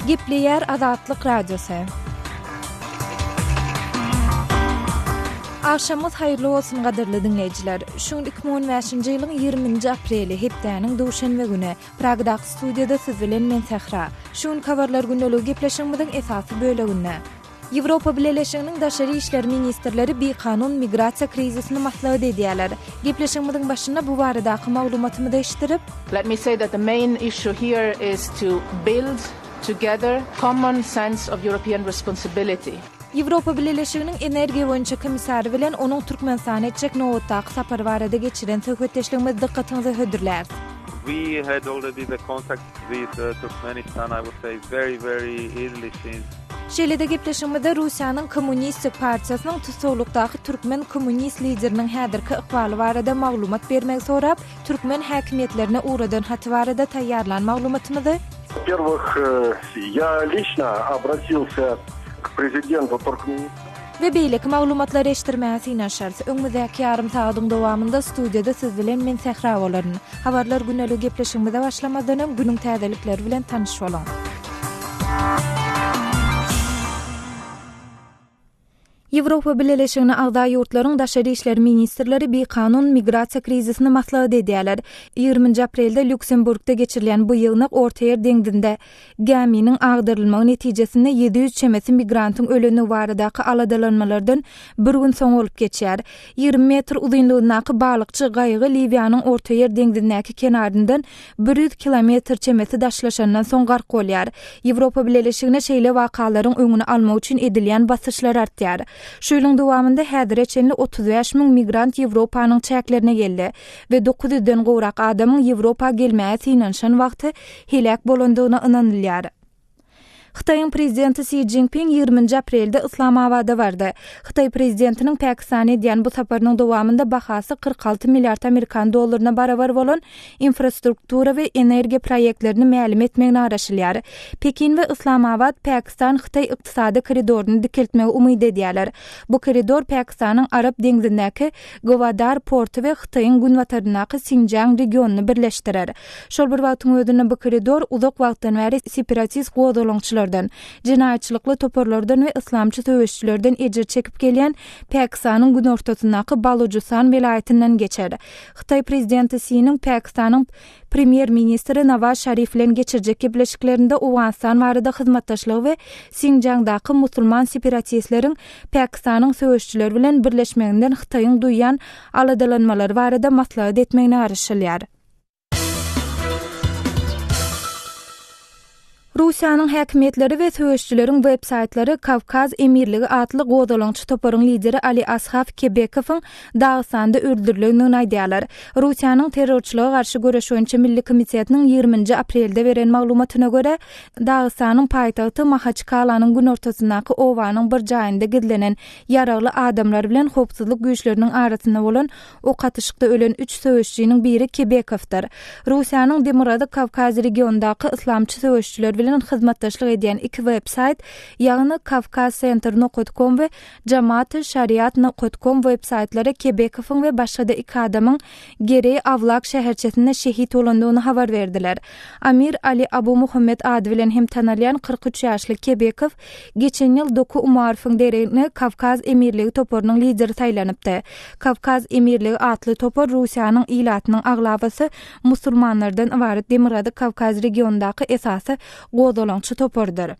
Gepleýär Azatlyk Radiosy. Agşamyňyz haýyrly bolsun gadyrly diňleýjiler. Şu gün 2015-nji ýylyň 20-nji apreli, hepdäniň duşenbe güni. Pragadaky studiýada siz bilen men Sähra. Şu günki habarlar gündeligi gepleşigimiziň esasy böleginde. Ýewropa Bileleşiginiň daşary işler ministrleri bikanun migrasiýa krizisini maslahat edýärler. Gepleşigimiziň başynda bu baradaky maglumatymyzy eşitdirip, Let me say that the main issue here is to build together common sense of European responsibility. Ýewropa Bileleşiginiň energiýa boýunça komissary bilen onuň Türkmenistana etjek nobatdaky sapary barada geçiren söhbetdeşligimizi dykgatyňyza hödürläris. We had already the contact with Turkmenistan, I would say very, very early since. Şeýle-de gepleşigimizde Russiýanyň Kommunistik partiýasynyň tussaglykdaky türkmen kommunist lideriniň häzirki ykbaly barada maglumat bermegi sorap, türkmen häkimiýetlerine ugradan haty barada taýýarlan maglumatymyzy, Во-первых, я лично обратился k prezidentu Turkmenistana. We beýleki maglumatlary eşitdirmäge synanyşarys. Öňümizdäki ýarym sagadyň dowamynda studiýada siz bilen men Sähra bolaryn. Habarlar güneligi gepleşigimize başlamazdan öň günüň täzelikleri bilen tanyş boluň. Ýewropa Bileleşigine agza ýurtlaryň daşary işler ministrleri bikanun migrasiýa krizisini maslahat edýärler. Ýigriminji aprelde Lýuksemburgda geçirilýän bu ýygnak Ortaýer deňzinde gäminiň agdarylmagy netijesinde 700 çemesi migrantyň ölendigi baradaky aladalanmalardan bir gün soň bolup geçýär. 20 metr uzynlygyndaky balykçy gaýygy Liwiýanyň Ortaýer deňzindäki kenaryndan 100 kilometr çemesi daşlaşandan soň gark bolýar. Ýewropa Bileleşigine şeýle wakalaryň öňüni almak üçin edilýän basyşlar artýar. Şu ýylyň dowamynda häzire çenli 35 müň migrant Ýewropanyň çäklerine geldi we 9 ýüzden gowrak adamyň Ýewropa gelmäge synanyşan wagty heläk bolandygyna ynanylýar. Hytaýyň prezidenti Si Szinpin ýigriminji aprelde Yslamabada bardy. Hytaý prezidentiniň Pakistana edýän bu saparynyň dowamynda bahasy 46 milliard amerikan dollaryna barabar bolan infrastruktura we energiýa proýektlerini mälim etmegine garaşylýar. Pekin we Yslamabad Pakistan-Hytaý ykdysady koridoryny dikeltmegi umyt edýärler. Bu koridor Pakistanyň Arap deňzindäki Gwadar porty we Hytaýyň günbataryndaky Sinjiang regionyny birleşdirer. Şol bir wagtyň özünde bu koridor uzak wagtdan bäri separatist gozgalaňçylardan, jenaýatçylykly toparlardan we yslamçy söweşijilerden ejir çekip gelýän Pakistanyň günortasyndaky Balujystan welaýatyndan geçer. Hytaý prezidenti Siniň Pakistanyň Premýer-ministri Nawaz Şarif bilen geçirjek gepleşiklerinde Owganystan barada hyzmatdaşlygy we Sinjiangdaky musulman separatistleriň Pakistanyň söweşijileri bilen birleşmeginden Hytaýyň duýýan aladalanmalary barada maslahat etmegine garaşylýar. Russiýanyň häkimiýetleri we söweşijileriň web-saýtlary Kawkaz emirligi atly gozgalaňçy toparyň lideri Ali Ashaf Kebekowyň Dagystanda öldürilendigini aýdýarlar. Russiýanyň Terrorçylyga garşy göreş boýunça milli komitetiniň ýigriminji aprelde beren maglumatyna görä, Dagystanyň paýtagty Mahaçkalanyň günortasyndaky obanyň bir jaýynda gizlenen ýaragly adamlar bilen howpsuzlyk güýçleriniň arasynda bolan Ok atyşykda ölen üç söweşijiniň biri Kebekowdyr. Russiýanyň Demirgazyk Kawkaz regionyndaky yslamçy söweşijiler bilen hyzmatdaşlyk edýän iki web-saýt, ýagny Kawkazcenter nokat kom we Jamaat Şariat nokat kom web-saýtlary Kebekowyň we başga-da iki adamyň Gereý Awlak şäherçesinde şehit bolandygyny habar berdiler. Amir Ali Abu Muhammed ady bilen hem tanalýan 43 ýaşly Kebekow Geçen ýyl Doku Umarowyň deregine Kawkaz emirligi toparynyň lideri saýlanypdy. Kawkaz emirligi atly topar Russiýanyň ilatynyň aglabasy musulmanlardan ybarat Demirgazyk Kawkaz regionyndaky esasy gozgalaňçy topardyr.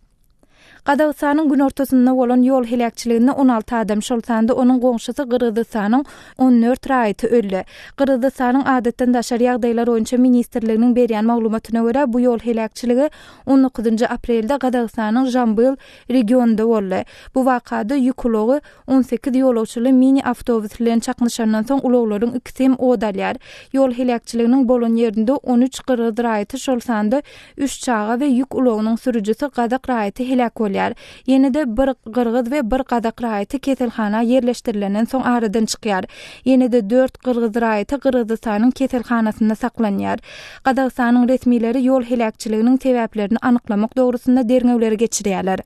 Gazagystanyň günortasynda bolan ýol heläkçiliginde 16 adam, şol sanda onuň goňşusy Gyrgyzystanyň 14 raýaty öldi. Gyrgyzystanyň Adatdan daşary ýagdaýlar boýunça ministrliginiň berýän maglumatyna görä, bu ýol heläkçiligi On dokuzynjy aprelde Gazagystanyň Žambyl regionynda boldy. Bu wakada ýük ulagy 18 ýolagçyly mini awtobus bilen çaknyşandan soň ulaglaryň ikisi hem ot alýar. Ýol heläkçiliginiň bolan ýerinde 13 gyrgyz raýaty, şol sanda üç çaga we ýük ulagynyň sürüjisi gazak raýaty heläk bolýar. Ýene-de bir gyrgyz we bir gazak raýaty keselhana ýerleşdirilenden soň aradan çykýar. Ýene-de dört gyrgyz raýaty Gyrgyzystanyň keselhanasynda saklanýar. Gazagystanyň resmileri ýol heläkçiliginiň sebäplerini anyklamak dogrusynda derňewleri geçirýärler.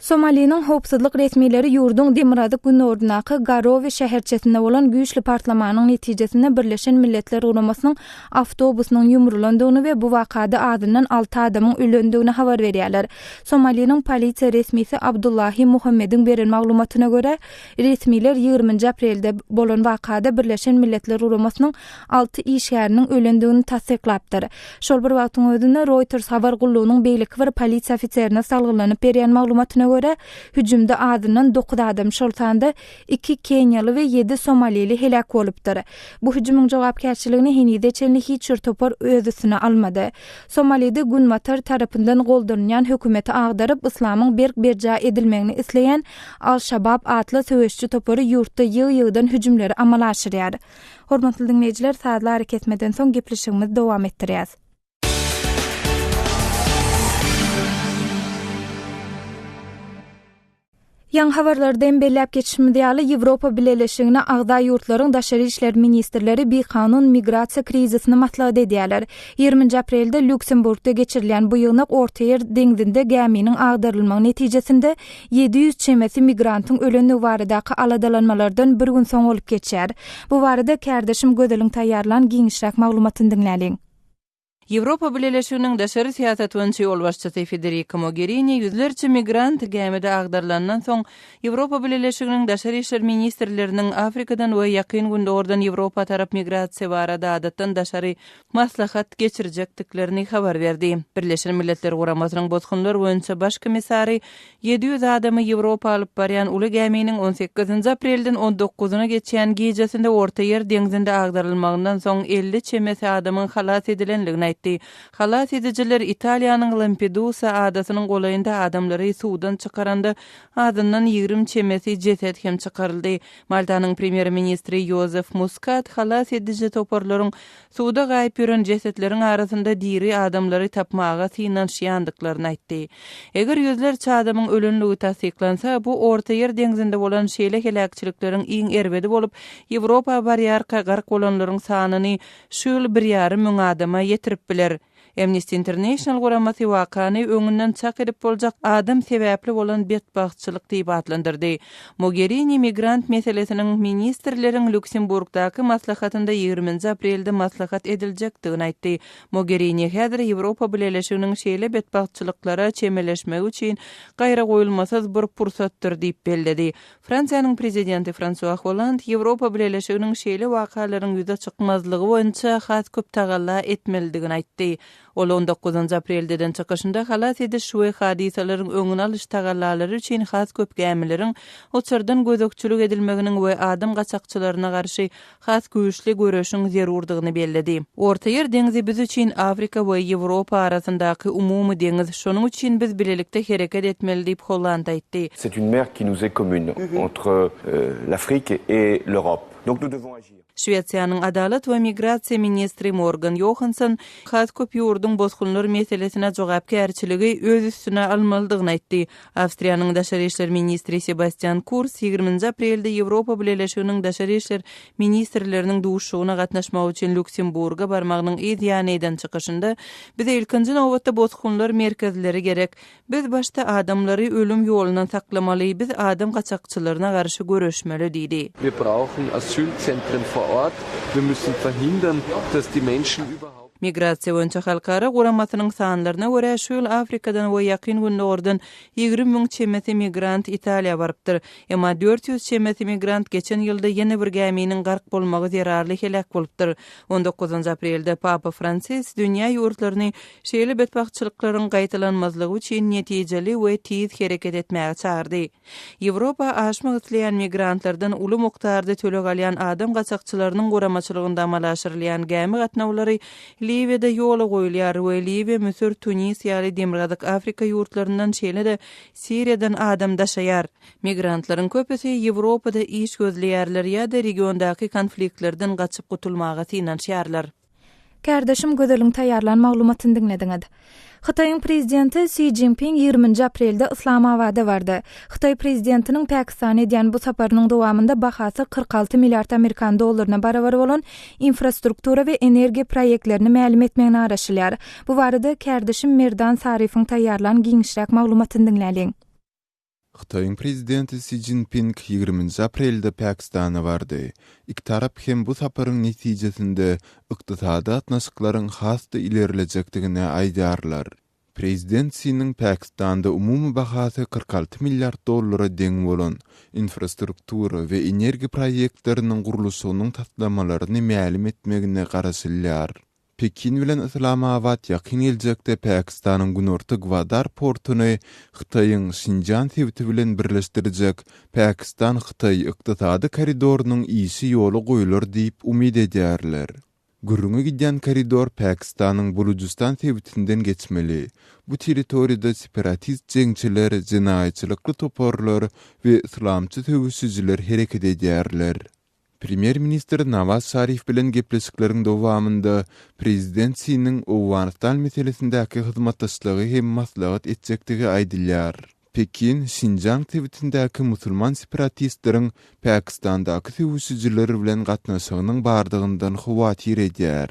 Somaliniň howpsuzlyk resmileri ýurduň demirgazyk-günoryndaky Garowe şäherçesinde bolan güýçli partlamanyň netijesinde Birleşen Milletler Guramasynyň awtobusynyň ýumrulandygyny we bu wakada azyndan alty adamyň ölendigini habar berýärler. Somaliniň polisiýa resmisi Abdullahi Muhammediň beren maglumatyna görä, resmiler ýigriminji aprelde bolan wakada Birleşen Milletler Guramasynyň alty işgäriniň ölendigini tassyklapdyr. Şol bir wagtyň özünde, Reuters habar gullugynyň beýleki bir polisiýa ofiserine salgylanyp berýän maglumatyna görä, hüjümde azyndan dokuz adam, şol sanda iki keniýaly we ýedi somalili heläk bolupdyr. Bu hüjümiň jogapkärçiligini henize çenli hiç bir topar öz üstüne almady. Somalide Günbatar tarapyndan goldanylýan hökümeti agdaryp, yslamyň berk berjaý edilmegini isleýän Al-Şabab atly söweşçi topary ýurtda ýygy-ýygydan hüjümleri amala aşyrýar. Hormatly diňleýjiler, sazly arakesmeden soň gepleşigimizi dowam etdirýäs. Ýaňy habarlarda hem belläp geçişimiz ýaly, Ýewropa Bileleşigine agza ýurtlaryň daşary işler ministrleri bikanun migrasiýa krizisini maslahat edýärler. Ýigriminji aprelde Lýuksemburgda geçirilýän bu ýygnak Ortaýer deňzinde gäminiň agdarylmagy netijesinde 700 çemesi migrantyň ölendigi baradaky aladalanmalardan bir gün soň bolup geçýär. Bu barada kärdeşim Gözeliň taýýarlan giňişräk maglumatyny diňläliň. Ýewropa Bileleşiginiň daşary syýasat boýunça ýolbaşçysy Federika Mogerini ýüzlerçe migrant gämide agdarylandan soň, Ýewropa Bileleşiginiň daşary işler ministrleriniň Afrikadan we Ýakyn Gündogardan Ýewropa tarap migrasiýa barada adatdan daşary maslahat geçirjekdiklerini habar berdi. Birleşen Milletler Guramasynyň Bosgunlar boýunça Baş komissary 700 adamy Ýewropa alyp barýan uly gäminiň on sekizinji aprelden on dokuzyna geçýän gijesinde Ortaýer deňzinde agdarylmagyndan soň 50 çemesi adamyň halas edilendigini aýtdy. Halas edijiler Italiýanyň Lampedusa adasynyň golaýynda adamlary suwdan çykaranda azyndan 20 çemesi jeset hem çykaryldy. Maltanyň premýer-ministri Ýozef Muskat halas ediji toparlaryň suwda gaýyp ýören jesetleriň arasynda diri adamlary tapmaga synanyşýandyklaryny aýtdy. Eger ýüzlerçe adamyň ölenligi tassyklansa, bu Ortaýer deňzinde bolan şeýle heläkçilikleriň iň erbedi bolup, Ýewropa barýarka gark bolanlaryň sanyny şu ýyl bir ýarym müň adama ýetirip biler. Amnesty International guramasy wakany öňünden çak edip boljak adam sebäpli bolan betbagtçylyk diýip atlandyrdy. Mogerini migrant meselesiniň ministrleriň Lýuksemburgdaky maslahatynda ýigriminji aprelde maslahat ediljekdigini aýtdy. Mogerini häzir Ýewropa Bileleşiginiň şeýle betbagtçylyklara çemeleşmegi üçin gaýragoýulmasyz bir pursatdyr diýip belledi. Fransiýanyň prezidenti Fransua Holland Ýewropa Bileleşiginiň şeýle wakalaryň ýüze çykmazlygy boýunça has köp tagalla etmelidigini aýtdy. Ol on dokuzynjy aprelde eden çykyşynda halas ediş we hadysalaryň öňüni alyş tagallalary üçin has köp gämileriň uçardan gözegçilik edilmeginiň we adam gaçakçylaryna garşy has güýçli göreşiň zerurdygyny belledi. Ortaýer deňzi biz üçin Afrika we Ýewropa arasyndaky umumy deňiz, şonuň üçin biz bilelikde hereket etmeli diýip, Holland aýtdy. C'est une mer qui nous est commune entre l'Afrique et l'Europe. Donc nous devons agir. Şwesiýanyň Adalat we migrasiýa ministri Morgan Ýohansson has köp ýurduň bosgunlar meselesine jogapkärçiligi öz üstüne almalydygyny aýtdy. Awstriýanyň daşary işler ministri Sebastian Kurs ýigriminji aprelde Ýewropa Bileleşiginiň daşary işler ministrleriniň duşuşygyna gatnaşmak üçin Lýuksemburga barmagynyň yz ýany eden çykyşynda, Bize ilkinji nobatda bosgunlar merkezleri gerek. Biz başda adamlary ölüm ýolundan saklamaly, biz adam gaçakçylaryna garşy göreşmeli diýdi. Wir brauchen Asylzentren vor Ort. Wir müssen verhindern, dass die Menschen überhaupt. Migrasiýa boýunça halkara guramasynyň sanlaryna görä, şu ýyl Afrikadan we Ýakyn Gündogardan 20 müň çemesi migrant Italiýa barypdyr. Emma 400 çemesi migrant geçen ýylda ýene bir gäminiň gark bolmagy zerarly heläk bolupdyr. On dokuzynjy aprelde Papa Fransis dünýä ýurtlaryny şeýle betbagtçylyklaryň gaýtalanmazlygy üçin netijeli we tiz hereket etmäge çagyrdy. Ýewropa aşmak isleýän migrantlardan uly mukdarda töleg alýan adam gaçakçylarynyň guramaçylygynda amala aşyrylýan gämi gatnawlary Liwiýada ýola goýulýar we Liwiýa, Müsür, Tunis ýaly Demirgazyk Afrika ýurtlaryndan şeýle-de Siriýadan adam daşaýar. Migrantlaryň köpüsi Ýewropada iş gözleýärler ýa-da regiondaky konfliktlerden gaçyp gutulmaga synanyşýarlar. Kärdeşim Gözeliň taýýarlan maglumatyny diňlediňiz. Hytaýyň prezidenti Si Szinpin ýigriminji aprelde Yslamabada bardy. Hytaý prezidentiniň Pakistana edýän bu saparynyň dowamynda bahasy 46 milliard amerikan dollaryna barabar bolan infrastruktura we energiýa proýektlerini mälim etmegine garaşylýar. Bu barada kärdeşim Merdan Saryýewiň taýýarlan giňişräk maglumatyny diňläliň. Hytaýyň prezidenti Si Szinping ýigriminji aprelde Pakistana bardy. Iki tarap hem bu saparyň netijesinde ykdysady gatnaşyklaryň has-da ilerlejekdigini aýdýarlar. Prezident Siniň Pakistanda umumy bahasy 46 milliard dollara deň bolan infrastruktura we energiýa proýektleriniň gurluşygynyň taslamalaryny mälim etmegine garaşylýar. Pekin bilen Yslamabat ýakyn geljekde Pakistanyň günorta Gwadar portuny Hytaýyň Şinjan sebiti bilen birleşdirjek Pakistan-Hytaý ykdysady koridorynyň işi ýola goýlar diýip umyt edýärler. Gürrüňi gidýän koridor Pakistanyň Bulujystan sebitinden geçmeli. Bu territoriýada separatist jeňçiler, jenaýatçylykly toparlar we yslamçy söweşijiler hereket edýärler. Premýer-ministr Nawaz Şarif bilen gepleşikleriň dowamynda prezident Siniň Owganystan meselesindäki hyzmatdaşlygy hem maslahat etjekdigi aýdylýar. Pekin Şinjaň sebitindäki musulman separatistleriň Pakistandaky söweşijiler bilen gatnaşygynyň bardygyndan howatyr edýär.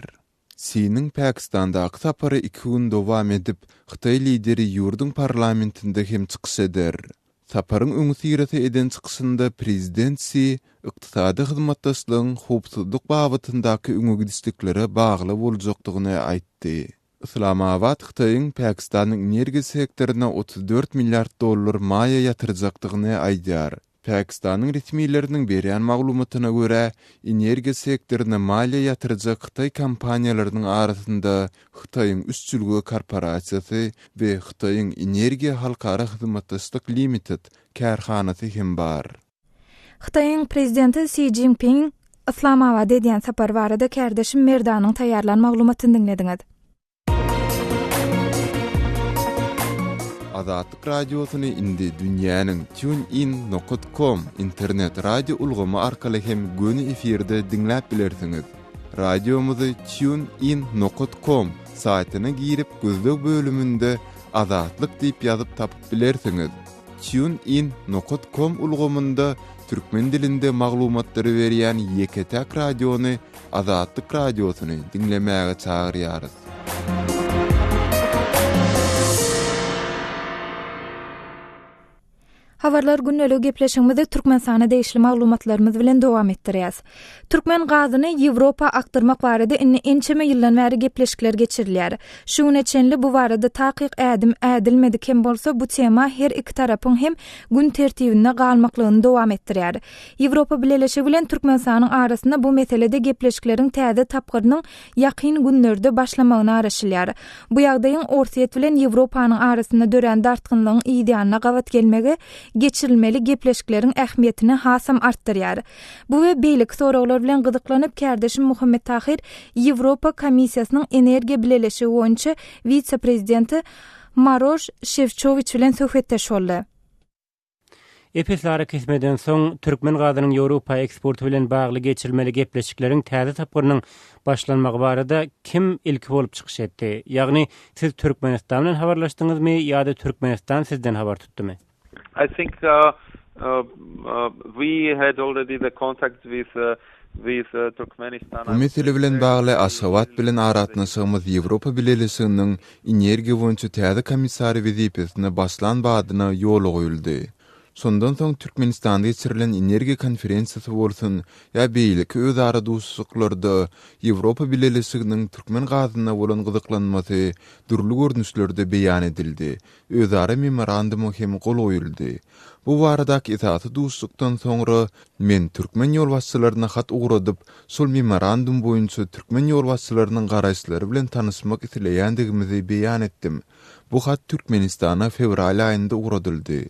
Siniň Pakistandaky sapary iki gün dowam edip, hytaý lideri ýurduň parlamentinde hem çykyş eder. Saparyň öňüsyrasy eden çykyşynda prezident Si ykdysady hyzmatdaşlygyň howpsuzlyk babatyndaky öňegidişliklere bagly boljakdygyny aýtdy. Yslamabat Hytaýyň Pakistanyň energiýa sektoryna 34 milliard dollar maýa ýatyrjakdygyny aýdýar. Pakistanyň resmileriniň berýän maglumatyna görä, energiýa sektoryna maliýe ýatyrjak hytaý kompaniýalarynyň arasynda Hytaýyň Üç jülge korporasiýasy we Hytaýyň Energiýa halkara hyzmatdaşlyk limited kärhanasy hem bar. Hytaýyň Prezidenti Si Szinpin Yslamabada edýän sapary barada kärdeşim Merdanyň taýýarlan maglumatyny diňlediňiz. Azatlyk Radiosyny indi dünýäniň TuneIn nokat com internet radio ulgamy arkaly hem göni efirde diňläp bilersiňiz. Radiomyzy TuneIn nokat com saýtyna girip gözleg bölüminde Azatlyk diýip ýazyp tapyp bilersiňiz. TuneIn nokat com ulgamynda türkmen dilinde maglumatlary berýän ýeke-täk radiony Azatlyk Radiosyny diňlemäge çagyrýarys. Habarlar gündeligi gepleşigimizi Türkmenistana degişli maglumatlarymyz bilen dowam etdirýäs. Türkmen gazyny Ýewropa akdyrmak barada indi ençeme ýyldan bäri gepleşikler geçirilýär. Şu güne çenli bu barada takyk ädim ädilmedik hem bolsa, bu tema her iki tarapyň hem gün tertibinde galmaklygyny dowam etdirýär. Ýewropa Bileleşigi bilen Türkmenistanyň arasynda bu meselede gepleşikleriň täze tapgyrynyň ýakyn günlerde başlamagyna garaşylýar. Bu ýagdaýyň Orsýet bilen Ýewropanyň arasynda dörän dartgynlygyň yzýanyna gabat gelmegi geçirilmeli gepleşikleriň ähmiýetini hasam artdyrýar. Bu we beýleki soraglar bilen gyzyklanyp, kärdeşim Muhammet Tahyr Ýewropa Komissiýasynyň Energiýa bileleşigi boýunça wise-prezidenti Maroş Şefçowiç bilen söhbetdeş boldy. Ep-esli arakesmeden soň, türkmen gazynyň Ýewropa eksporty bilen bagly geçirilmeli gepleşikleriň täze tapgyrynyň başlanmagy barada kim ilki bolup çykyş etdi? Ýagny, siz Türkmenistan bilen habarlaşdyňyzmy ýa-da Türkmenistan sizden habar tutdumy? I think we had already the contact with Bu mesele bilen bagly Aşgabat bilen aragatnaşygymyz Ýewropa Bileleşiginiň energiýa boýunça täze komissary wezipesine başlan badyna ýola goýuldy. Şondan soň Türkmenistanda geçirilen energiýa konferensiýasy bolsun ýa beýleki özara duşuşyklarda Ýewropa Bileleşiginiň türkmen gazyna bolan gyzyklanmasy dürli görnüşlerde beýan edildi, özara memoranduma hem gol goýuldy. Bu baradaky esasy duşuşykdan soňra men türkmen ýolbaşçylaryna hat ugradyp, şol memorandum boýunça türkmen ýolbaşçylarynyň garaýyşlary bilen tanyşmak isleýändigimizi beýan etdim. Bu hat Türkmenistana fewral aýynda ugradyldy.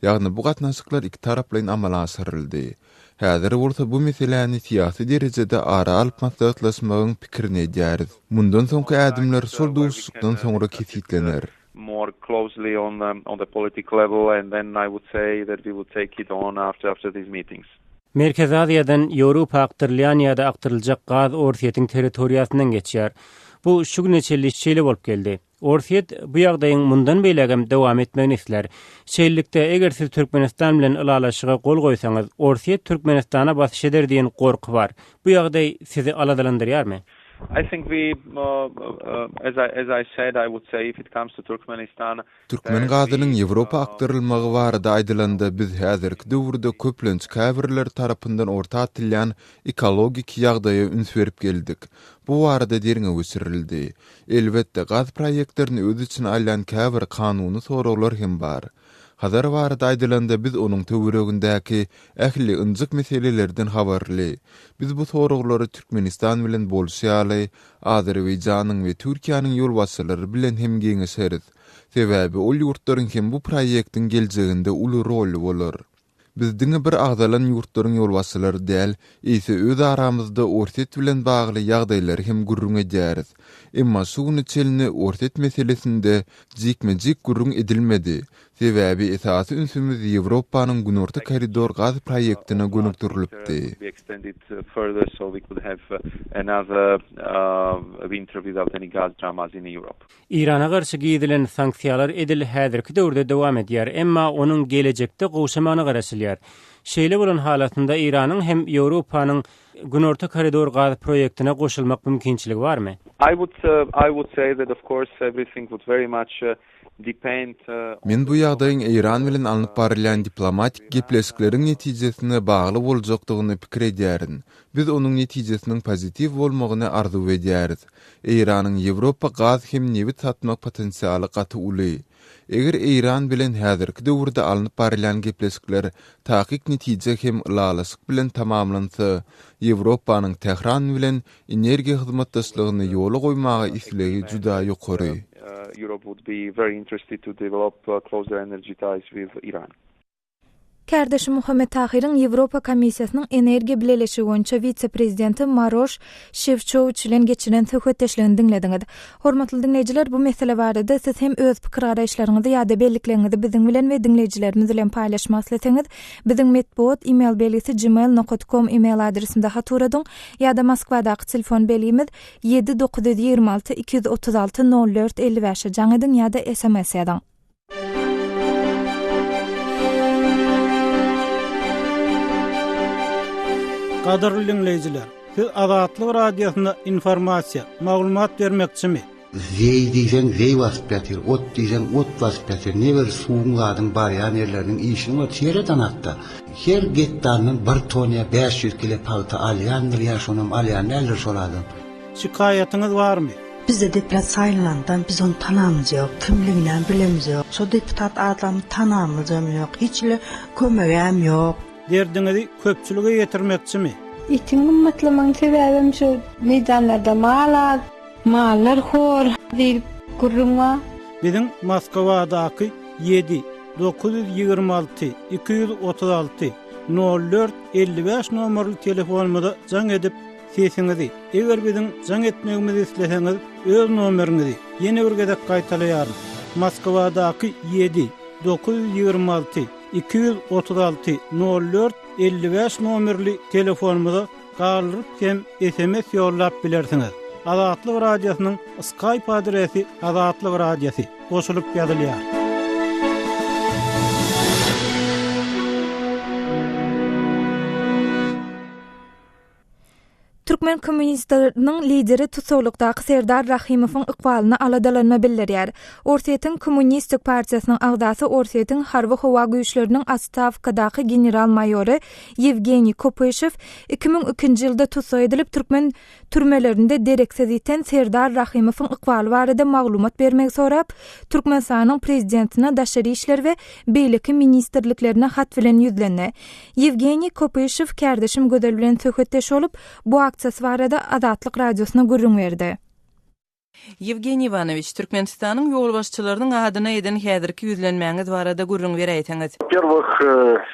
Ýagny bu gatnaşyklar ikitaraplaýyn amala aşyryldy. Häzir bolsa bu meseläni syýasy derejede ara alyp maslahatlaşmagyň pikirini edýäris. Mundan soňky ädimler şol duşuşykdan soňra kesgitlener. more closely on the on the political level and then I would say that we would take it on after after these meetings. Merkezi Aziýadan Ýewropa akdyrylýan ýa-da akdyryljak gaz Orsýetiň territoriýasyndan geçýär. Bu şu güne çenli şeýle bolup geldi. Orsýet bu ýagdaýyň mundan beýlägem dowam etmegini islär. Şeýlelikde, eger siz Türkmenistan bilen ylalaşyga gol goýsaňyz, Orsýet Türkmenistana basyş eder diýen gorky bar. Bu ýagdaý sizi aladalandyrýarmy? I think we, as I, as I said, I would say if it comes to Turkmenistan, Türkmen gazynyň Ýewropa akdyrylmagy barada aýdylanda biz häzirki döwürde köplenç käbirleri tarapyndan orta atylýan ekologik ýagdaýa üns berip geldik. Bu barada derňew geçirildi. Elbetde, gaz proýektlerini öz içine alýan käbir kanuny soraglar hem bar. Hazar barada aýdylanda biz onuň töweregindäki ähli ynjyk meselelerden habarly. Biz bu soraglary Türkmenistan bilen bolşy ýaly, Azerbaýjanyň we Türkiýäniň ýolbaşçylary bilen hem geňeşeris. Sebäbi ol ýurtlaryň hem bu proýektiň geljeginde uly roly bolar. Biz diňe bir agzalan ýurtlaryň ýolbaşçylary däl, eýse öz aramyzda Orsýet bilen bagly ýagdaýlary hem gürrüň edýäris. Emma şu güne çenli Orsýet meselesinde jikme-jik gürrüň edilmedi. Sebäbi esasy ünsümiz Ýewropanyň Günorta koridor gaz proýektine gönükdirilipdi. Eýrana garşy girizilen sanksiýalar edil häzirki döwürde dowam edýär, emma onuň gelejekde gowşamagyna garaşylýar. Şeýle bolan halatynda Eýranyň hem Ýewropanyň Günorta koridor gaz proýektine goşulmak mümkinçiligi barmy? I would I would say that of course everything would very much depend Men bu ýagdaýyň Eýran bilen alnyp barylýan diplomatik gepleşikleriň netijesine bagly boljakdygyny pikir edýärin. Biz onuň netijesiniň pozitiw bolmagyny arzuw edýäris. Eýranyň Ýewropa gaz hem nebit satmak potensialy gaty uly. Eger Eýran bilen häzirki döwürde alnyp barylýan gepleşikler takyk netije hem ylalaşyk bilen tamamlansa, Ýewropanyň Tähran bilen energiýa hyzmatdaşlygyny ýola goýmaga islegi juda ýokary. Kärdeşi Muhammet Tahyryň Ýewropa Komissiýasynyň Energiýa bileleşigi boýunça wise-prezidenti Maroş Şewçowiç bilen geçiren söhbetdeşligini diňlediňiz. Hormatly diňleýjiler, bu mesele barada siz hem öz pikir-garaýyşlaryňyzy ýa-da bellikleriňizi biziň bilen we diňleýjilerimiz bilen paýlaşmak isleseňiz, biziň metbugat e-mail belgisi gmail nokat kom e-mail adresimize hat ugradyň ýa-da Moskwadaky telefon belgimiz ýedi 926 236 04 55-e jaň ediň ýa-da sms ýazyň. Gadyrly diňleýjiler, siz Azatlyk Radiosyna informasiýa, maglumat bermekçimi? Zeý diýseň zeý basyp ýatyr, ot diýseň ot basyp ýatyr, ne bir suwuň zadyň barýan ýerleriniň işini bor, seredanakda. Her gektaryndan bir ton ýa 500 kile pagta alýandyr ýa şonam alýan däldir şol adam. Şikaýatyňyz barmy? Bizde deputat saýlanandan biz ony tanamyz ýok, kimliginem bilemiz ýok. Şo deputat adamy tanamyzam ýok, hiç hili kömegem ýok. Derdiňizi köpçülige ýetirmekçimi? Etiň gymmatlamagyň sebäbem şo meýdanlarda mal az, mallar hor diýlip gürrüň bar. Biziň Moskwadaky ýedi, 926, 236, nol dört, 55 nomerli telefonymyza jaň edip, Sesiňizi, eger biziň jaň etmegimizi isleseňiz, öz nomeriňizi, ýene bir gezek gaýtalaýaryn, Moskwadaky ýedi, 926, 236, nol dört, 55 nomerli telefonymyza galdyryp hem sms ýollap bilersiňiz. Azatlyk Radiosynyň Skype adresi Azatlyk Radiosy, goşulyp ýazylýar. Türkmen kommunistleriniň lideri tussaglykdaky Serdar Rahymowyň ykbalyna aladalanma bildirýär. Orsýetiň Kommunistik partiýasynyň agzasy Orsýetiň harby-howa güýçleriniň otstawkadaky general-maýory Ýewgeniý Kopyşew 2002-nji ýylda tussag edilip, türkmen türmelerinde dereksiz ýiten Serdar Rahymowyň ykbaly barada maglumat bermegi sorap, Türkmenistanyň prezidentine, daşary işler we beýleki ministrliklerine hat bilen ýüzlendi. Ýewgeniý Kopyşew kärdeşim Gözel bilen söhbetdeş bolup, bu aksiýasy barada Azatlyk Radiosyna gürrüň berdi. Ýewgeniý Iwanowiç, Türkmenistanyň ýolbaşçylarynyň adyna eden häzirki ýüzlenmäňiz barada gürrüň beräýseňiz. Во-первых,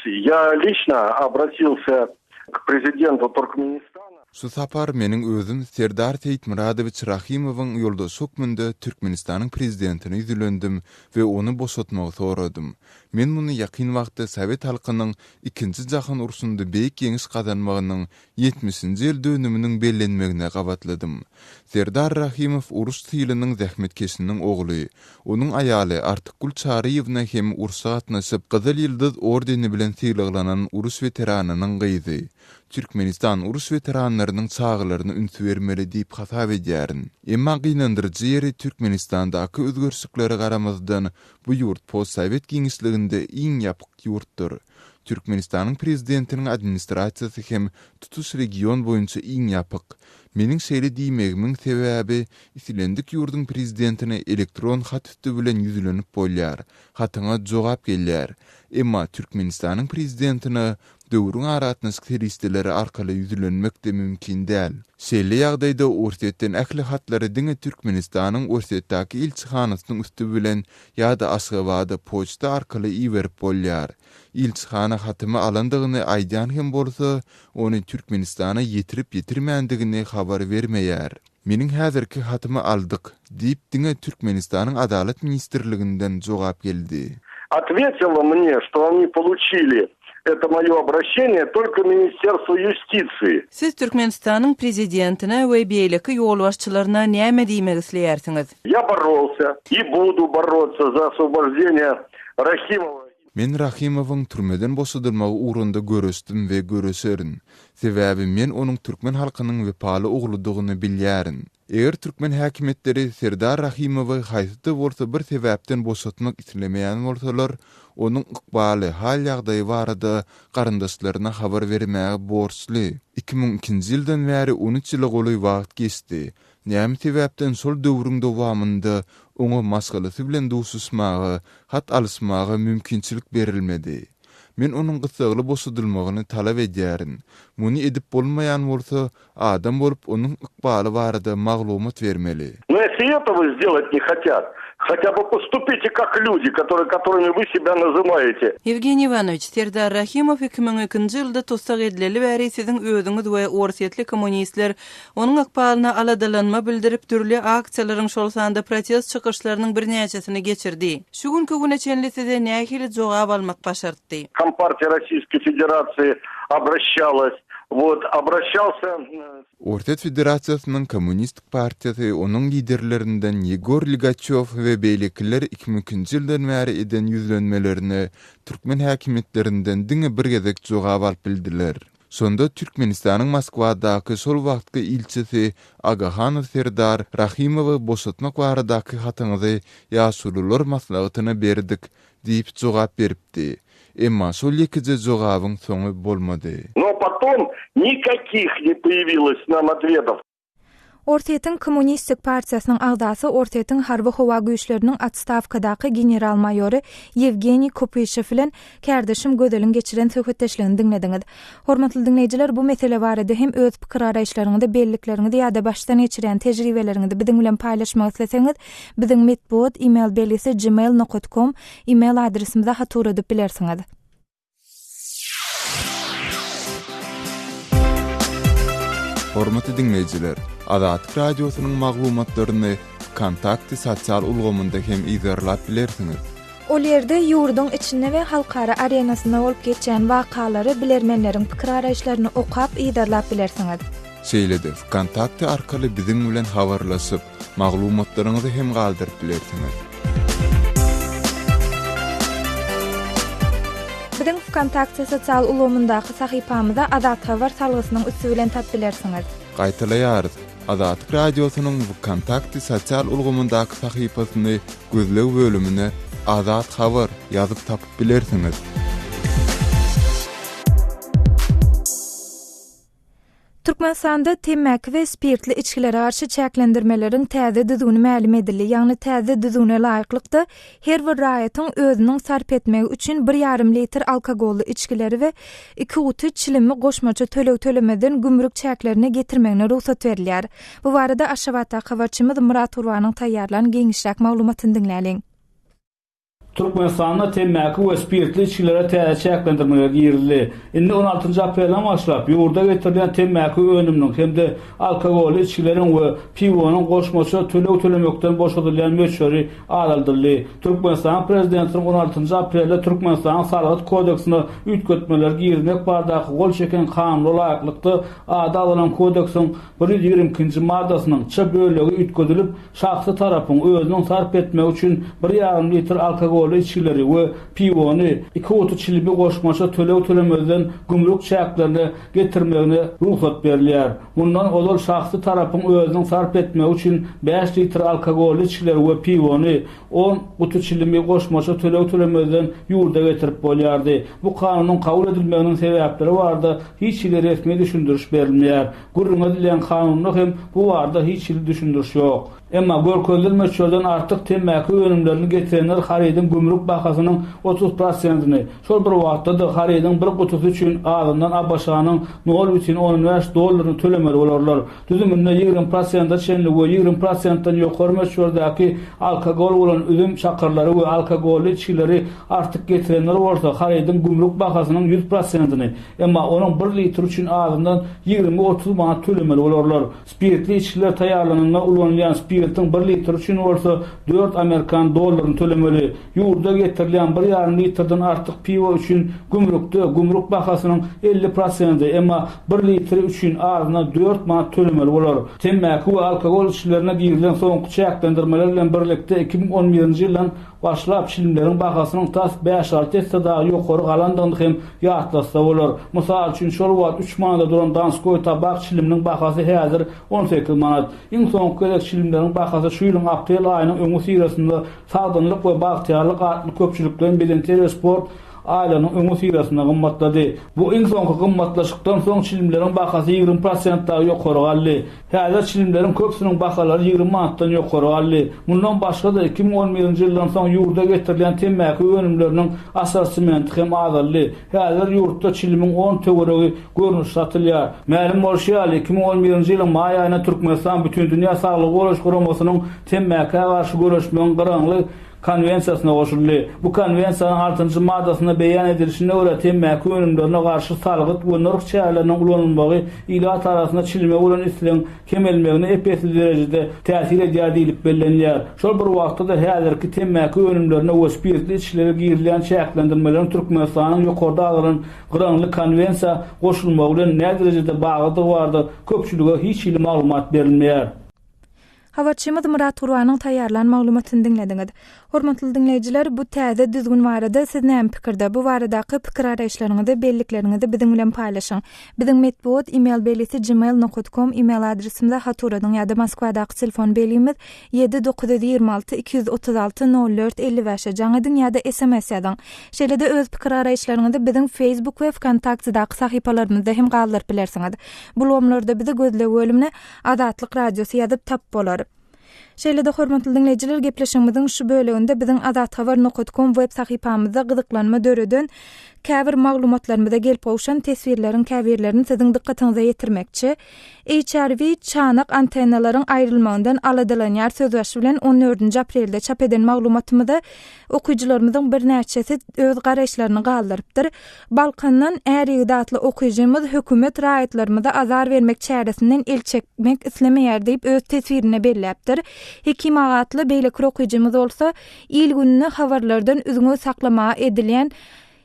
я лично обратился k prezidentu Turkmenistana. Şu sapar meniň özüm Serdar Seýitmyradowiç Rahymowyň ýoldaşy hökmünde Türkmenistanyň Prezidentine ýüzlendim we ony boşatmagy soradym. Men muny ýakyn wagtda sowet halkynyň Ikinji jahan urşunda beýik ýeňiş gazanmagynyň ýetmişinji ýyl dönüminiň bellenmegine gabatladym. Serdar Rahymow uruş tylynyň zähmetkeşiniň ogly. Onuň aýaly Artykgül Çaryýewna hem urşa gatnaşyp, Gyzyl Ýyldyz ordeni bilen sylaglanan uruş weteranynyň gyzy. Türkmenistan uruş weteranlarynyň çagalaryna üns bermeli diýip hasap edýärin. Emma gynandyryjy ýeri Türkmenistandaky özgerişliklere garamazdan bu ýurt postsowet giňişliginde iň ýapyk ýurtdyr. Türkmenistanyň prezidentiniň administrasiýasy hem tutuş region boýunça iň ýapyk. Meniň şeýle diýmegimiň sebäbi, islendik ýurduň prezidentine elektron hat üsti bilen ýüzlenip bolýar, hatyňa jogap gelýär. Emma Türkmenistanyň prezidentine döwrüň aragatnaşyk serişdeleri arkaly ýüzlenmek-de mümkin däl. Şeýle ýagdaýda Orsýetden ähli hatlary diňe Türkmenistanyň Orsýetdäki ilçihanasynyň üsti bilen ýa-da Aşgabada poçta arkaly iberip bolýar. Ilçihana hatymy alandygyny aýdýan hem bolsa, ony Türkmenistana ýetirip-ýetirmändigini habar bermeýär. Meniň häzirki hatymy aldyk diýip diňe Türkmenistanyň Adalat ministrliginden jogap geldi. Otwetilo mne, çto oni poluçili eto moýo obraşeniýe tolko Ministerstwo ýustisiýi. Siz Türkmenistanyň Prezidentine we beýleki ýolbaşçylaryna näme diýmek isleýärsiňiz? Ýa borolsya i budu borotsa za oswoboždeniýe Rahimowa. Men Rahimowyň türmeden boşadylmagy ugrunda göreşdim we göreşerin. Sebäbi men onuň türkmen halkynyň wepaly ogludygyny bilýärin. Eger türkmen häkimiýetleri Serdar Rahimowy haýsy-da bolsa bir sebäpden boşatmak islemeýän bolsalar, onuň ykbaly, hal-ýagdaýy barada garyndaşlaryna habar bermäge borçly. 2002-nji ýyldan bäri on üç ýyla golaý wagt geçdi. Näme sebäpden şol döwrüň dowamynda oňa maşgalasy bilen duşuşmaga, hat alyşmaga mümkinçilik berilmedi? Men onuň gyssagly boşadylmagyny talap edýärin. Muny edip bolmaýan bolsa, adam bolup onuň ykbaly barada maglumat bermeli. No если этого сделать не хотят, хотя бы поступите как люди, которые которыми вы себя называете. Ýewgeniý Iwanowiç, Serdar Rahimow 2002-nji ýylda tussag edileli bäri siziň özüňiz we orsýetli kommunistler Onuň ykbalyna aladalanma bildirip, dürli aksiýalaryň, şol sanda protest çykyşlarynyň birnäçesini geçirdi. Şu günki güne çenli size nähili jogap almak başartdy? Kompartiýa Rossiýskiý Federasiýi obraşçalas, wot, obraşçalsa. Orsýet Federasiýasynyň Kommunistik partiýasy, onuň liderlerinden Ýegor Ligaçýow we beýlekiler 2002-nji ýyldan bäri eden ýüzlenmelerine türkmen häkimiýetlerinden diňe bir gezek jogap alyp bildiler. Şonda Türkmenistanyň Moskwadaky şol wagtky ilçisi Agahanow Serdar Rahymowy boşatmak baradaky hatyňyzy Ýaşulular maslahatyna berdik diýip jogap beripdi. Emma şol ýekeje jogabyň soňy bolmady. No potom nikakih ne poýawilos nam otwetow. Orsýetiň Kommunistik partiýasynyň agzasy Orsýetiň Harby-howa güýçleriniň otstawkadaky general-maýory Ýewgeniý Kopyşew bilen kärdeşim Gözeliň geçiren söhbetdeşligini diňlediňiz. Hormatly diňleýjiler, bu mesele barada hem öz pikir-garaýyşlaryňyzy, bellikleriňizi ýa-da başdan geçirýän tejribeleriňizi biziň bilen paýlaşmak isleseňiz, biziň metbugat e-mail belgisi gmail nokat kom e-mail adresimize hat ugradyp bilersiňiz. Hormatly diňleýjiler, Azatlyk Radiosynyň maglumatlaryny Wkontakte sosial ulgamynda hem yzarlap bilersiňiz. Ol ýerde ýurduň içinde we halkara arenasynda bolup geçýän wakalary, bilermenleriň pikir-garaýyşlaryny okap, yzarlap bilersiňiz. Şeýle-de Wkontakte arkaly biziň bilen habarlaşyp, Maglumatlaryňyzy hem galdyryp bilersiňiz. Biziň Wkontakte sosial ulgamyndaky sahypamyza Azathabar salgysynyň üsti bilen tap bilersiňiz. Gaýtalaýarys, Azatlyk Radiosynyň Wkontakte sosial ulgamyndaky sahypasyny gözleg bölümine Azat Habar ýazyp tapyp bilersiňiz. Türkmenistanda temmäki we spirtli içgilere garşy çäklendirmeleriň täze düzgüni mälim edildi. Ýagny täze düzgüne laýyklykda, her bir raýatyň özüniň sarp etmegi üçin bir ýarym litr alkogolly içgileri we iki guty çilimi goşmaça töleg tölemezden gümrük çäklerine getirmegine rugsat berilýär. Bu barada Aşgabatdaky habarçymyz Myrat Gurbanyň taýýarlan giňişräk maglumatyny diňläliň. Türkmenistanda temmäki we spirtli içgilere täze çäklendirmeler girizildi. Indi on altynjy aprelden başlap, ýurda getirilýän temmäki önüminiň hem-de alkogolly içgileriň we piwonyň goşmaça töleg tölemekden boşadylýan möçberi azaldyldy. Türkmenistanyň Prezidentiniň on altynjy aprelde Türkmenistanyň Salgyt kodeksine üýtgetmeler girizmek baradaky gol çeken Kanunyna laýyklykda, ady agzalan kodeksiň 122-nji maddasynyň ç bölegi üýtgedilip, Şahsy tarapyň özüniň sarp etmegi üçin bir ýarym litr alkogolly. alkogolly içgileri we piwony, iki guty çilimi goşmaça töleg tölemezden gümrük çäklerine getirmegine rugsat berilýär. Mundan ozal şahsy tarapyň özüniň sarp etmegi üçin bäş litr alkogolly içgileri we piwony, on guty çilimi goşmaça töleg tölemezden ýurda getirip bolýardy. Bu kanunyň kabul edilmeginiň sebäpleri barada hiç hili resmi düşündiriş berilmeýär. Gürrüňi edilýän kanunda hem bu barada hiç hili düşündiriş ýok. Emma görkezilen möçberden artyk temmäki önümlerini getirenler harydyň gümrük bahasynyň 30 prosentini, şol bir wagtda-da harydyň bir gutusy üçin azyndan ABŞ-nyň nol bütin ondan bäş dollaryny tölemeli bolarlar. Düzüminde 20 prosente çenli we 20 prosentden ýokary möçberdäki alkogol bolan üzüm çakyrlary we alkogolly içgileri artyk getirenler bolsa harydyň gümrük bahasynyň 100 prosentini, emma onuň bir litri üçin azyndan 20-30 manat tölemeli bolarlar. Spirtli içgiler taýýarlananda ulanylýan spirtiň bir litri üçin bolsa dört amerikan dollaryny tölemeli. Ýurda getirilýän bir ýarym litrden artyk piwo üçin gümrükde gümrük bahasynyň 50 prosenti, emma bir litri üçin azyndan dört manat tölemeli bolar. Temmäki we alkogol içgilerine girizilen soňky çäklendirmeler bilen birlikde 2011-nji ýyldan başlap çilimleriň bahasynyň tas bäş-alty esse dagy ýokary galandygyny hem ýatlatsa bolar. Mysal üçin, şol wagt üç manada duran Donskoý tabak çiliminiň bahasy häzir 18 manat. Iň soňky gezek çilimleriň bahasy şu ýylyň aprel aýynyň öňüsyrasynda Sagdynlyk we bagtyýarlyk atly köpçülikleýin bedenterbiýe sport aýlarynyň öňüsyrasynda gymmatlady. Bu iň soňky gymmatlaşykdan soň çilimleriň bahasy 20 prosent dagy ýokary galdy. Häzir çilimleriň köpüsiniň bahalary 20 manatdan ýokary galdy. Mundan başga-da, 2011-nji ýyldan soň ýurda getirilýän temmäki önümleriniň assortimenti hem azaldy. Häzir ýurtda çilimiň on töweregi görnüşi satylýar. Mälim bolşy ýaly, 2011-nji ýylyň maý aýynda Türkmenistan Bütindünýä Saglygy goraýyş Guramasynyň Temmäkä garşy göreşmegiň gyraňly Konwensiýasyna goşuldy. Bu Konwensiýanyň altynjy maddasynda beýan edilişine görä, temmäki önümlerine garşy salgyt we nyrh çäreleriniň ulanylmagy ilat arasynda çilime bolan islegiň kemelmegine ep-esli derejede täsir edýär diýlip bellenilýär. Şol bir wagtda-da häzirki temmäki önümlerine we spirtli içgilere girizilýän çäklendirmeleriň Türkmenistanyň ýokarda agzalan gyraňly Konwensiýa goşulmagy bilen näderejede baglydygy barada köpçülige hiç hili maglumat berilmeýär. Habarçymyz Myrat Gurbanyň taýýarlan maglumatyny diňlediňiz. Hormatly diňleýjiler, bu täze düzgün barada siz näme pikirde? Bu baradaky pikir-garaýyşlaryňyzy, bellikleriňizi biziň bilen paýlaşyň. Biziň metbugat e-mail belgisi gmail nokat kom e-mail adresimize hat ugradyň ýa-da Moskwadaky telefon belgimiz 7 926 236 04 55-e jaň ediň ýa-da sms ýazyň. Şeýle-de öz pikir-garaýyşlaryňyzy biziň Facebook we Wkontaktedaky sahypalarymyzda hem galdyryp bilersiňiz. Bu ulgamlarda bizi gözleg bölümine Azatlyk Radiosy ýazyp tap bolar. Şeýle-de hormatly diňleýjiler gepleşigimiziň şu böleginde biziň azathabar nokat kom web sahypamyzda gyzyklanma döreden käbir maglumatlarymyza gelip gowşan teswirleriň käbirlerini siziň dykgatyňyza ýetirmekçi. HRW çanak antennalaryň aýrylmagyndan aladalanýar sözbaşy bilen on dördünji aprelde çap eden maglumatymyza okyjylarymyzyň birnäçesi öz garaýyşlaryny galdyrypdyr. Balkandan Är ýigit atly okyjymyz hökümet raýatlarymyza azar bermek çäresinden el çekmek islemeýär diýip öz teswirinde belläpdir. Hekim aga atly beýleki bir okyjymyz bolsa il-gününi habarlardan üzňe saklamaga edilýän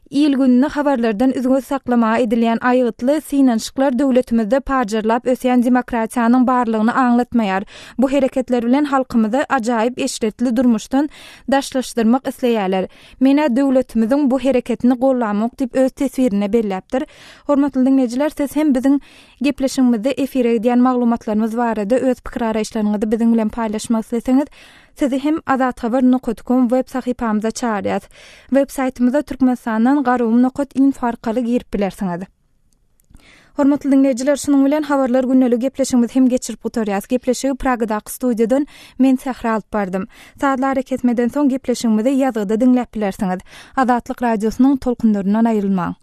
il-gününi habarlardan üzňe saklamaga edilýän aýgytly synanyşyklar döwletimizde pajarlap ösýän demokratiýanyň barlygyny aňlatmaýar. Bu hereketler bilen halkymyzy ajaýyp eşretli durmuşdan daşlaşdyrmak isleýärler. Men-ä döwletimiziň bu hereketini gollamok diýip öz teswirinde belläpdir. Hormatly diňleýjiler siz hem biziň gepleşigimizde efire gidýän maglumatlarymyz barada öz pikir-garaýyşlaryňyzy biziň bilen paýlaşmak isleseňiz, sizi hem azathabar nokat kom web sahypamyza çagyrýas. Web saýtymyza Türkmenistandan garagum nokat info arkaly girip bilersiňiz. Hormatly diňleýjiler, şunuň bilen Habarlar gündeliği gepleşigimizi hem geçirip gutarýas. Gepleşigi Pragadaky studiýadan men Sähra alyp bardym. Sazly arakesmeden soň gepleşigimizi ýazgyda diňläp bilersiňiz. Azatlyk Radiosynyň tolkunlaryndan aýrylmaň.